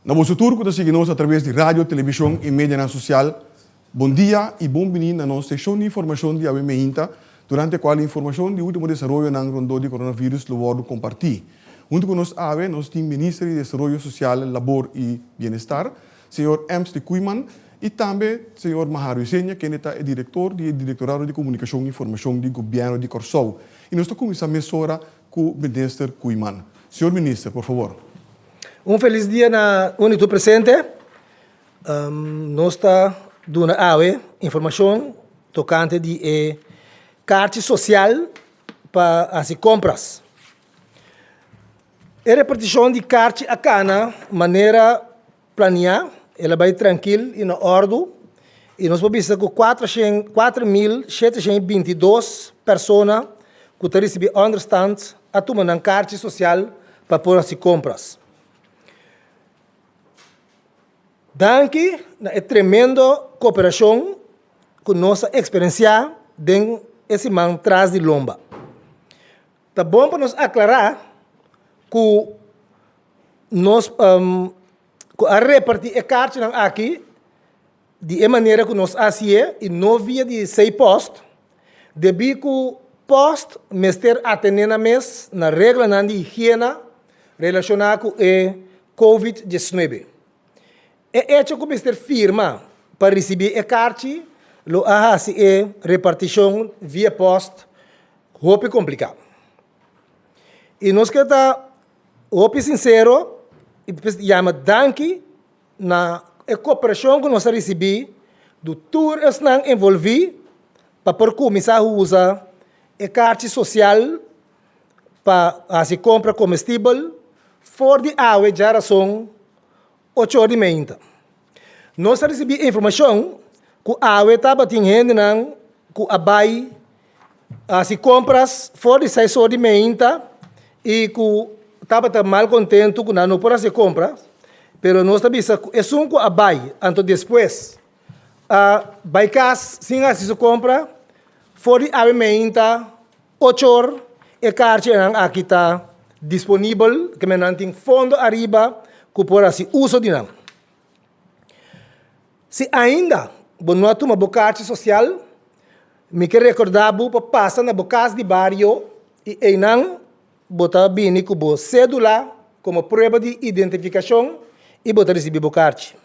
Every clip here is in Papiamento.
Na boso tur ku ta sigui nos atraves di radio, televishon i medianan sosial, bon dia i bon bini na nos seshon di informashon di awe meinta, durante kual informashon di ultimo desaroyonan rondó di coronavirus lo wòrdu kompartí. Huntu ku nos awe nos tin Minister di Desaroyo Sosial, Labor i Bienestar, señor Emsley Koeiman, i tambe señor Mahario Isenia, kende ta e direktor di e Direktorado di Komunikashon i Informashon di Gobièrnu di Kòrsou. I nos ta kuminsá mesora ku Minister Koeiman. Señor Minister, por favor. Un felis dia na un i tur presente. Nos ta duna awe informashon tokante di e karchi sosial pa hasi kompras. E repartishon di karchi a kana manera planiá, el a bai trankil i na òrdu i nos por bisa ku 4722 persona ku ta risibí ònderstant a tuma nan karchi sosial pa por hasi kompras. Danki na e tremendo koperashon ku nos a eksperensiá den e siman tras di lomba. Ta bon pa nos aklará ku nos ku a repartí e karchinan aki di e manera ku nos a hasié i no via di C-post, debí ku pòst mester atené nan mes na reglanan di higiena relashoná ku e Covid 19. E echo ku mester firma pa risibí e karchi lo a hasi e repartishon via pòst hopi kompliká. I nos ke ta hopi sinsero i yama danki na e koperashon ku nos a risibí di tur esnan envolví pa por kuminsá usa e karchi sosial pa hasi kompra komestibel for di awe djarason ocho or di meinta. Nos a risibí informashon ku awe tabatin hendenan ku a bai hasi kompras for di seis or di meinta i ku tabata mal kontentu ku nan no por hasi kompra, pero nos ta bisa ku esun ku a bai anto despues a bai kas sin hasi su kompra for di awe meinta ocho or e karchinan aki ta disponibel, ke men nan tin fondo ariba ku por hasi uso di nan. Si ainda bo no a tuma bo karchi sosial, mi ke rekordá bo pa pasa na bo kas di bario i einan bo ta bini ku bo sédula komo prueba di identifikashon i bo ta risibí bo karchi.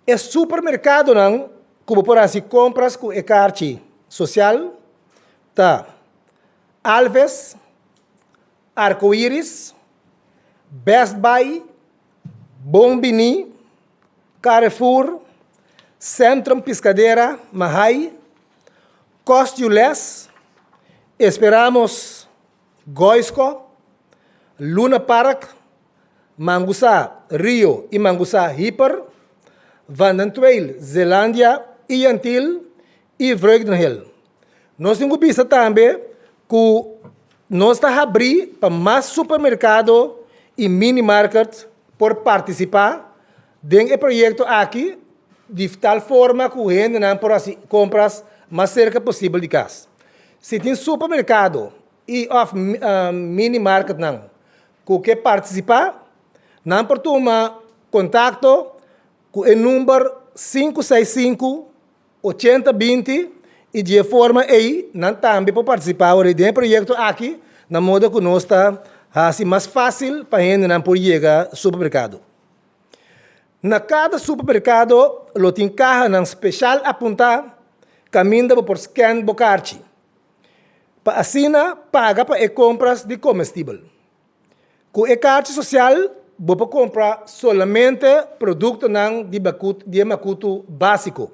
E supermerkadonan ku bo por hasi kompras ku e karchi sosial ta Alves, Arcoiris, Best Buy, Bon Biní, Carrefour, Centrum Piscadera, Mahaai, Cost You Less, Esperamos Goisco, Luna Park, Mangusá Rio i Mangusá Hyper, Van den Tweel, Zeelandia i Yantil i Vreugdenhil. Nos tin ku bisa tambe ku nos ta habrí pa mas supermerkado i minimarket por partisipá den e proyekto aki di tal forma ku hendenan por hasi kompras mas serka posibel di kas. Si tin supermerkado i òf minimarketnan ku ke partisipá, nan por tuma kontakto ku e number 565 80 binti i di e forma ei nan tambe por partisipá ora den e proyekto aki na moda ku nos ta hasi mas fásil pa hendenan por yega supermerkado. Na kada supermerkado lo tin kahanan speshal apuntá kaminda bo por skèn bo karchi pa asina paga pa e kompras di komestibel. Ku e karchi sosial bo por kumpra solamente produktonan di di e makutu básiko.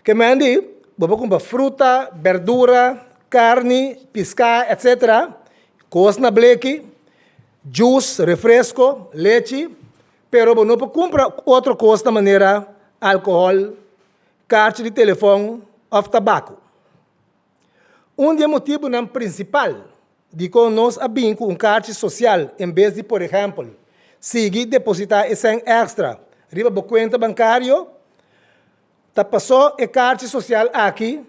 Ke mendi bo por kumpra fruta, bèrdura, karni, piská etsetera, kos na bleki, djus, refresko, lechi, pero bo no por kumpra otro kos na manera alkohòl, karchi di telefòn òf tabako. Un di e motibunan prinsipal Dikon nos a bin ku un karchi sosial en bes di, por ehèmpel, sigui depositá e sèn èkstra riba bo kuenta bankario? Ta pasó e karchi sosial aki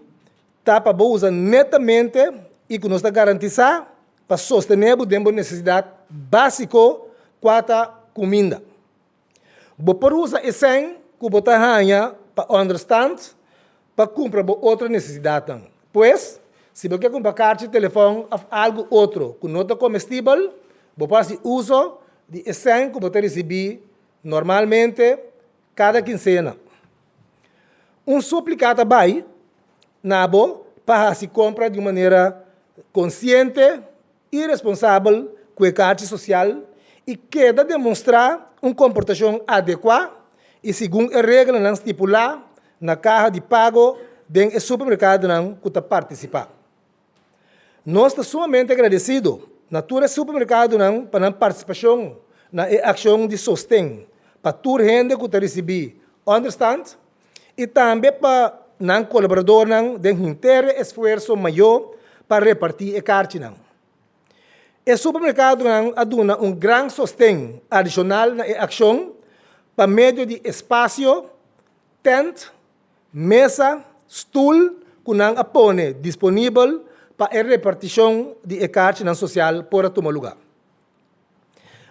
ta pa bo usa netamente i ku nos ta garantisá pa sostené bo den bo nesesidat básiko kua ta. kuminda. Bo por usa e sèn ku bo ta haña pa ònderstant pa kumpra bo otro nesesidatnan. Pues, si bo ke kumpra karchi telefòn òf algu otro ku no ta komestibel, bo por hasi uso di e sèn ku bo ta risibí normalmente kada kinsena. Un súplika ta bai na bo pa hasi kompra di un manera konsiente i responsabel ku e karchi sosial i keda demonstrá un komportashon adekuá i segun e reglanan stipulá na kaha di pago den e supermerkadonan ku ta partisipá. Nos ta sumamente agradesido na tur e supermerkadonan pa nan partisipashon na e akshon di sosten pa tur hende ku ta risibí ònderstant i tambe pa nan kolaboradornan den henter e esfuerso mayó pa repartí e karchinan. E supermerkadonan a duna un gran sosten adishonal na e akshon pa medio di espasio, tènt, mesa, stul ku nan a pone disponibel pa e repartishon di e karchinan sosial por a tuma lugá.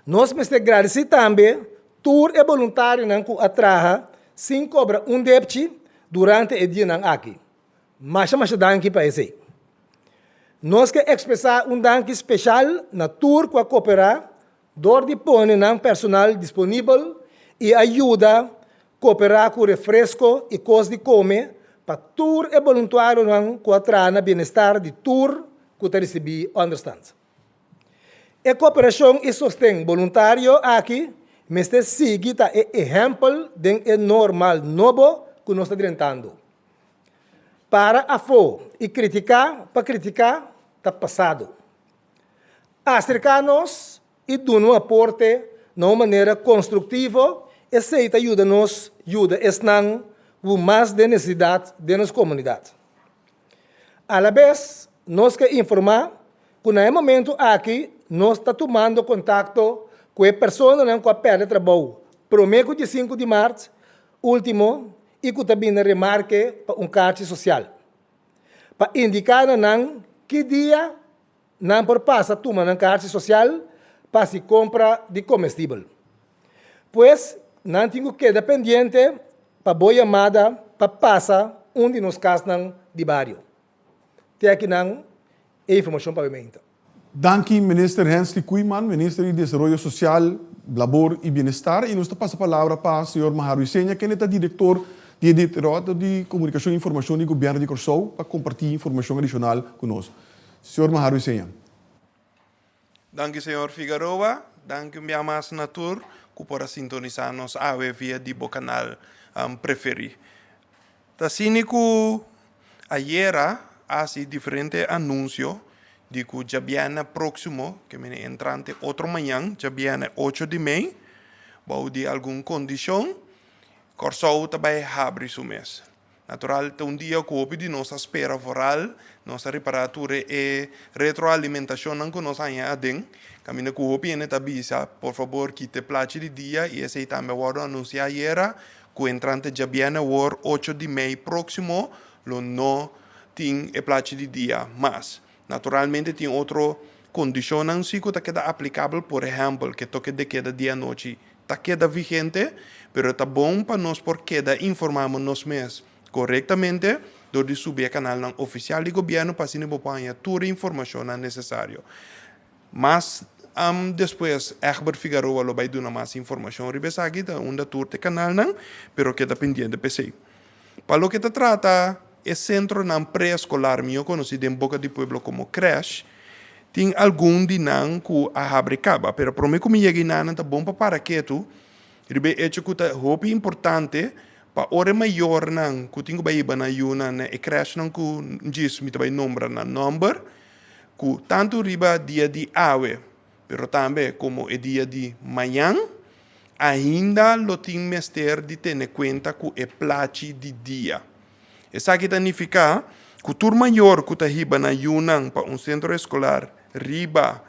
Nos mester gradisí tambe tur e boluntarionan ku a traha sin kobra un depchi durante e dianan aki. Masha masha danki pa esei. Nos ke ekspresá un danki speshal na tur ku a koperá dor di pone nan personal disponibel i a yuda koperá ku refresko i kos di kome pa tur e boluntuarionan ku a traha na bienestar di tur ku ta risibí ònderstant. E koperashon i sosten boluntario aki mester sigui ta e ehèmpel den e normal nobo ku nos ta drentando. Para afó i kritiká pa kritiká ta pasado. Aserká nos i duna un aporte na un manera konstruktivo, esei ta yuda nos yuda esnan ku mas den nesesidat den nos komunidat. Alabes nos ke informá ku na e momentu aki nos ta tumando kontakto ku e personanan ku a pèrdè trabou promé ku diesinku di mart último i ku ta bini na remarke pa un karchi sosial, pa indiká na nan ki dia nan por pasa tuma nan karchi sosial pa hasi kompra di komestibel. Pues, nan tin ku keda pendiente pa bo yamada pa pasa un di nos kasnan di bario. Te akinan e informashon pa Bementa. Danki Minister Hensley Koeiman, Minister di Desaroyo Sosial, Labor i Bienestar i nos ta pasa palabra pa señor Maharu Isenia kende ta Direktor di e Direktorato di Komunikashon i Informashon di Gobièrnu di Kòrsou pa kompartí informashon adishonal ku nos. Señor Maharu Isenia. Danki señor Figaroa, danki un bia mas na tur ku por a sintonisá nos awe via di bo kanal preferí. Ta asina ku ayera a hasi diferente anunsio di ku djabièrnè próksimo, ke mene entrante otro mañan, djabièrnè ocho di mei, bou di algun kondishon, Kòrsou ta bai habri su mes. Natural, ta un dia ku hopi di nos a spera vooral nos a ripará tur e retroalimentashonnan ku nos haña aden, kaminda ku hopi hende ta bisa, por fabor kita e plachi di dia i esei tambe a wòrdu anunsiá ayera ku entrante djabièrnè awor ocho di mei próksimo lo no tin e plachi di dia mas. Naturalmente tin otro kondishonnan si ku ta keda aplikabel, por ehèmpel ke toke de keda di anochi ta keda vigente, pero ta bon pa nos por keda informá nos mes korektamente dor di subi e kanalnan ofisial di gobièrnu pa asina bo por haña tur e informashonnan nesesario. Mas despues Egbert Figaroa lo bai duna mas informashon riba esaki, ta unda tur ta e kanalnan, pero keda pendiente p'esei. Pa loke ta trata e sentronan preeskolar, mihó konosí den boka di pueblo komo krèsh, tin algun di nan ku a habri kaba. Pero promé ku mi yega einan ta bon pa para ketu riba e echo ku ta hopi importante pa ora e mayornan ku tin ku bai hiba nan yunan na e krèshnan ku djis mi ta bai nombra nan nòmber, ku tantu riba dia di awe pero tambe komo e dia di mañan, ainda lo tin mester di tene kuenta ku e plachi di dia. Esaki ta nifiká ku tur mayor ku ta hiba nan yunan pa un sentro eskolar riba,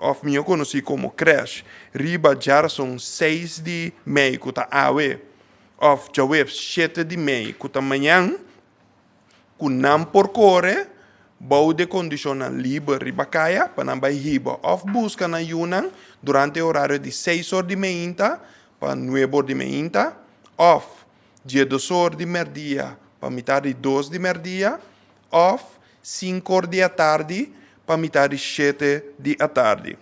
òf mihó konosí komo krèsh, riba djarason seis di mei ku ta awe òf djaweps shete di mei ku ta mañan, ku nan por kore. Bou di e kondishonnan liber riba kaya pa nan bai hiba òf buska nan yunan durante e orario di seis or di meinta pa nuebe or di meinta òf diedos or di mèrdia pa mitar di dos di mèrdia òf sinku or di atardi pa mitar di shete di atardi.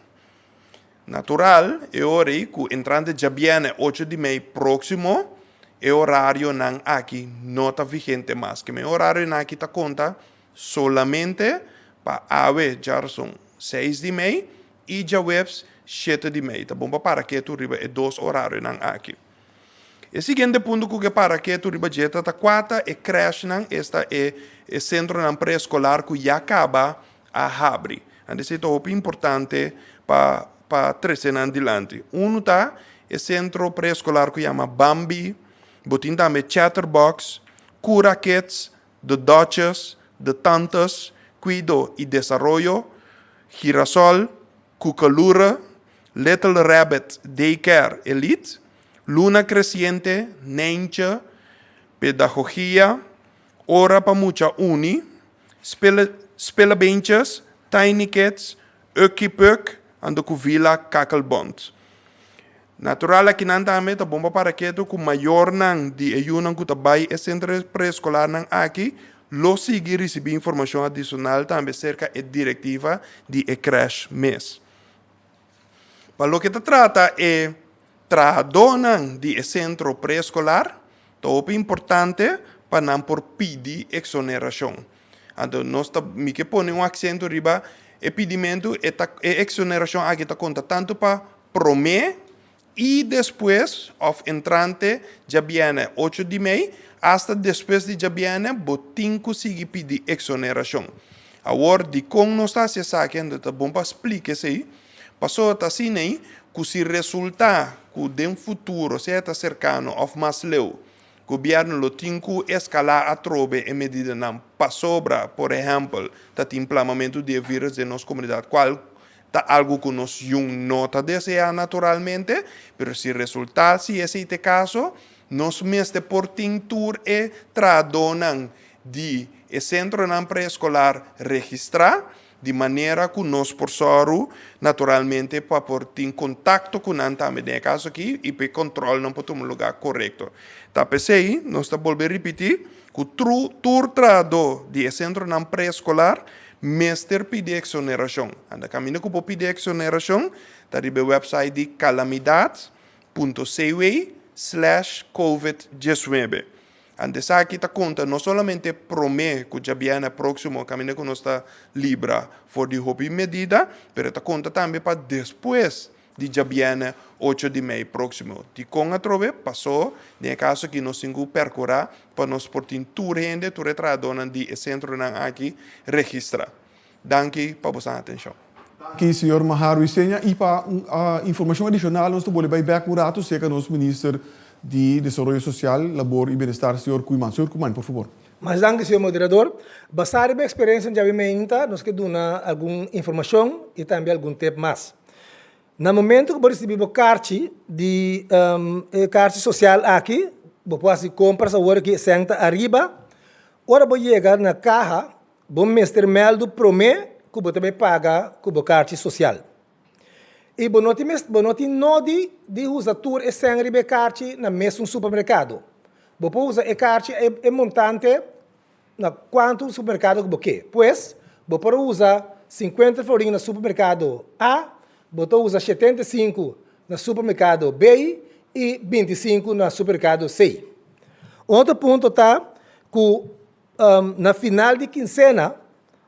Natural, e ora ei ku entrante djabièrnè ocho di mei próksimo e orarionan aki no ta vigente mas. Keme e orarionan aki ta konta solamente pa awe djarason seis di mei i djaweps shete di mei. Ta bon pa para ketu riba e dos orarionan aki. E siguiente punto ku ke para ketu riba dje ta ta kua ta e krèshnan, esta e e sentronan preeskolar ku ya kaba a habri. Anto esei ta hopi importante pa pa trese nan dilanti. Unu ta e sentro preeskolar ku yama Bambi, bo tin tambe Chatterbox, Cura Kids, The Duchess, The Tantes, Kuido i Desaroyo, Girasol, Kukalura, Little Rabbit Daycare Elite, Luna Creciente, Nijntje, Pedagogia, Ora pa Mucha Uni, Spele, Spelebeentjes, Tiny Kids, Ukkie Puk, anto ku Villa Kakelbont. Natural akinan tambe ta bon pa para ketu ku mayornan di e yunan ku ta bai e sentro preeskolarnan aki lo sigui risibí informashon adishonal tambe serka e direktiva di e krèsh mes. Pa loke ta trata e trahadónan di e sentro preeskolar, ta hopi importante pa nan por pidi eksonerashon. Anto nos ta, mi ke pone un aksento riba e pidimentu, e ta e eksonerashon aki ta konta tantu pa promé i despues òf entrante djabièrnè ocho di mei, asta despues di djabièrnè bo tin ku sigui pidi eksonerashon. Awor, dikon nos ta hasi esaki? Anto ta bon pa splika esei, pasobra ta asina ei ku si resultá ku den futuro, sea ta serkano òf mas leu, gobièrnu lo tin ku eskalá atrobe e medidanan pasobra, por ehèmpel, ta tin plamamentu di e vírùs den nos komunidat, kual Ta algu ku nos yun no ta deseá naturalmente, pero si resultá si esei ta e kaso, nos mester por tin tur e trahadónan di e sentronan preeskolar registrá, di manera ku nos por sòru naturalmente pa por tin kontakto ku nan tambe den e kaso akí i pa e kòntròlnan por tuma lugá korekto. Ta p'esei nos ta bolbe ripití ku tur trahadó di e sentronan preeskolar Mester pidi eksonerashon. Anda kaminda ku por pidi eksonerashon ta riba e wèpsait di kalamidat punto cw slash covid diesnuebe. Ante esaki ta konta no solamente promé ku djabièrnè próksimo kaminda ku nos ta libra for di hopi medida, pero e ta konta tambe pa despues di djabièrnè ocho di mei próksimo. Dikon atrobe? Pasó den e kaso aki nos tin ku perkurá pa nos por tin tur hende, tur e trahadónan di e sentronan aki registrá. Danki pa boso atenshon. Danki señor Maharo Isenia y pa informacion adicional nos ta bole bay bek un rato cerca nos Minister di Desaroyo Social, Labor y Bienestar señor Koeiman. Señor Koeiman, por favor. Mas danki señor moderador. Basá riba e experiencia djabi meinta nos ke duna algun informacion y tambe algun tip mas. Na momento ku bo risibí bo karchi di e karchi sosial aki, bo por hasi kompras awor ki e sèn ta ariba. Ora bo yega na kaha, bo mester mèldu promé ku bo ta bai paga ku bo karchi sosial. I bo no tin bo no tin nodi di usa tur e sèn riba e karchi na mesun supermerkado. Bo por usa e karchi e montante na kuantu supermerkado ku bo ke. Pues, bo por usa sinkuenta florin na supermerkado A, bo ta usa 75 na supermerkado B i 25 na supermerkado C. Un otro punto ta ku na final di kinsena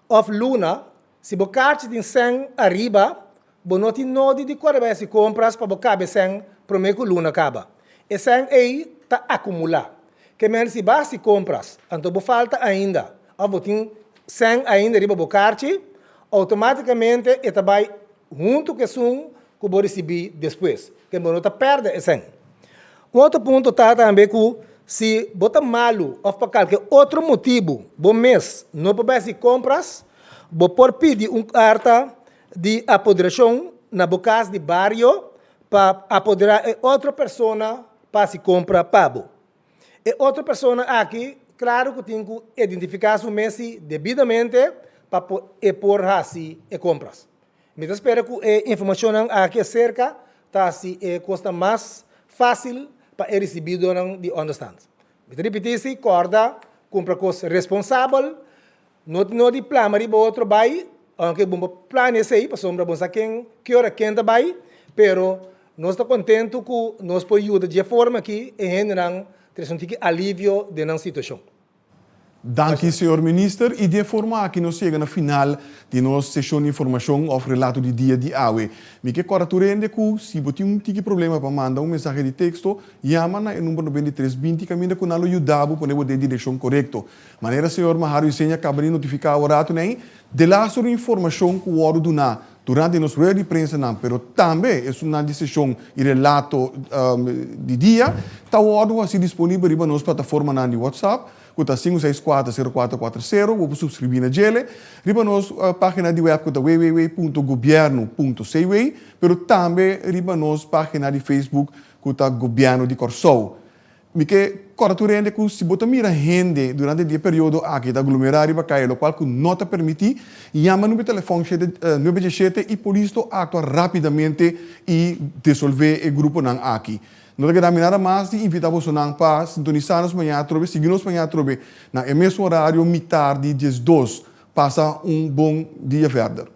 òf luna, si bo karchi tin sèn ariba, bo no tin nodi di kore bai hasi kompras pa bo kabe sèn promé ku luna kaba. E sèn ei ta akumulá. Ke men si bo hasi kompras, anto bo falta ainda òf bo tin sèn ainda riba bo karchi, outomátikamente e ta bai huntu ku esun ku bo risibí despues. Ke bo no ta pèrdè e sèn. Un otro punto ta tambe ku si bo ta malu òf pa kalke otro motibu bo mes no por bai hasi kompras, bo por pidi un karta di apoderashon na bo kas di bario pa apoderá e otro persona pa hasi kompra pa bo. E otro persona aki klaro ku tin ku identifiká su mes si debidamente. pa e por hasi e kompras. Mi ta spera ku e informashonnan aki aserka ta hasi e kosnan mas fásil pa e risibidonan di ònderstant. Mi ta ripití si, kòrda kumpra kos responsabel, no tin no di plama riba otro bai, ounke bo por plania esei pasobra bo no sa ken ki ora ken ta bai, pero nos ta kontentu ku nos por yuda dje forma aki e hendenan trese un tiki alivio den nan situashon. Danki señor Minister y di e forma aki nos yega na final di nos sesion di informacion of relato di dia di awe. Mi ke corda tur hende cu si bo tin un tiki problema pa manda un mensahe di texto, yama na e number 93 20 caminda cu nan lo yuda bo pone bo den direccion corecto. Manera señor Mahario Isenia caba di notifica awe rato ney, delaster un informacion cu wordo duna durante nos rueda di prensanan pero tambe esunnan di sesion y relato di dia ta wordo haci disponibel riba nos plataformanan di WhatsApp cu ta 564 0440, bo por subscribi na djele riba nos pagina di web cu ta www.gobierno.cw pero tambe riba nos pagina di Facebook cu ta Gobierno di Corsou. Mi ke kòrda tur hende ku si bo ta mira hende durante di e periodo aki ta aglomerá riba kaya lokual ku no ta permití, yama number di telefòn shete nuebe diesshete i polis lo aktua rápidamente i desolvé e gruponan aki. No ta keda mi nada mas di invitá bosonan pa sintonisá nos mañana atrobe, sigui nos mañana atrobe na e mesun orario mitar di 12. Pasa un bon dia verder.